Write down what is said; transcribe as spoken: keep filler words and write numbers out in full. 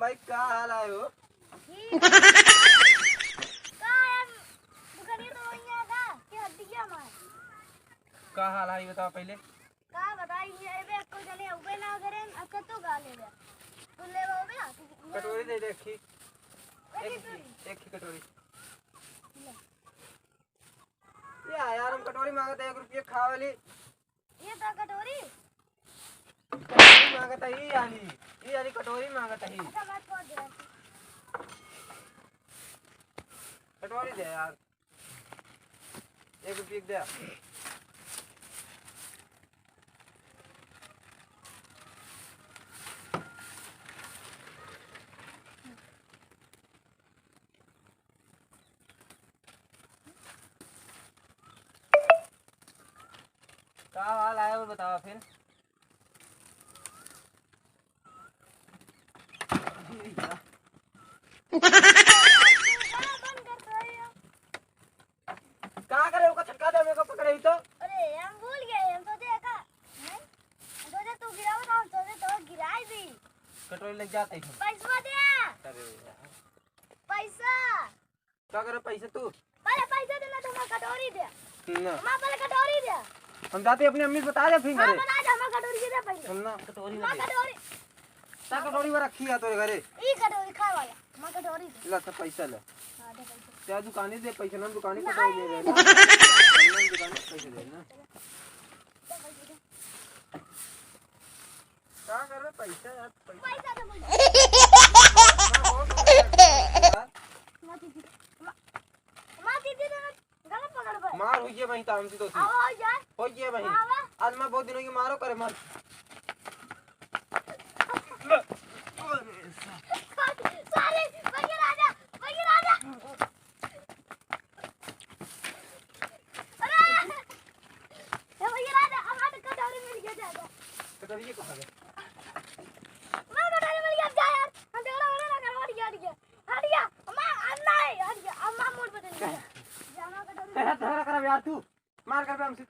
भाई, का हाल है हो? ठीक। का यार, दुकानिया तो वही है का? कि हड्डिया मार? का हाल है, ये बताओ पहले। का बताई, ये बे, कोई जने उबे ना करे, अब तो गा ले बे। तू ले वो बे, आ, तू कटोरी दे दे, एक ही। एक एक ही, कटोरी। एक ही कटोरी। ले। या यार, हम कटोरी मांगत है, एक रुपये खावे वाली। ये तो कटोरी? कटोरी मांगत है, ई वाली, ई वाली कटोरी मांगत है। अच्छा, मैं छोड़ दे रहा हूँ। कटोरी दे यार, एक रुपये दे। का हाल है, और बताओ फिर। का करे, ओका छटका दे, मेरे को पकड़े ही तो। अरे, हम भूल गए, हम सोचे का, हैं? हम सोचे तू गिराओ ना, हम सोचे तो गिराई भी। कटोरी लग जाते हैं। पैसा दे। अरे यार। पैसा। का करे पैसे तू? पहले पैसे दे, ना तो हमार कटोरी दे। ना। हमार पहले कटोरी दे। हम जाते अपनी अम्मी से बता दे फिर हाँ, घरे। बता दे, हमार कटोरी दे पहले। हम ना। कटोरी हमार ना दे। कटोरी। ता कटोरी में रखी है तोरे घरे। ई कटोरी खाए वाला। हमार कटोरी दे। ला, सब पैसा ले। हाँ, दे पैसा। क्या दुकानी दे पैसा ना, दुकानी ना, कटोरी दे ए, दे ना। ना। दुकानी पैसे दे ना। दे पैसा दे। का करबे पैसा यार, पैसा। पैसा तो बोल। ना, बहुत पैसा यार। माँ दीदी, माँ, माँ दीदी तो गला पकड़ बे। मार होइए वहीं तामसी तो थी। आवा हो जाए। होइए वहीं। आवा। आज मैं बहुत दिनों की मारो करे मार। सारे, भैया राजा, भैया राजा। अरे! ए भैया राजा, हमार कटोरी मिल गया, जा, जा। कटोरी ये कहाँ गया? हमार कटोरी मिल गया, जा यार। हम झगड़ा होने ना करवा दिया, हट गया। हट गया। अम्मा, अम्मा है, हट गया। अम्मा मूड बदल गया। जा, हमार कटोरी तेरा झगड़ा करब यार तू। मार करबे हमसे।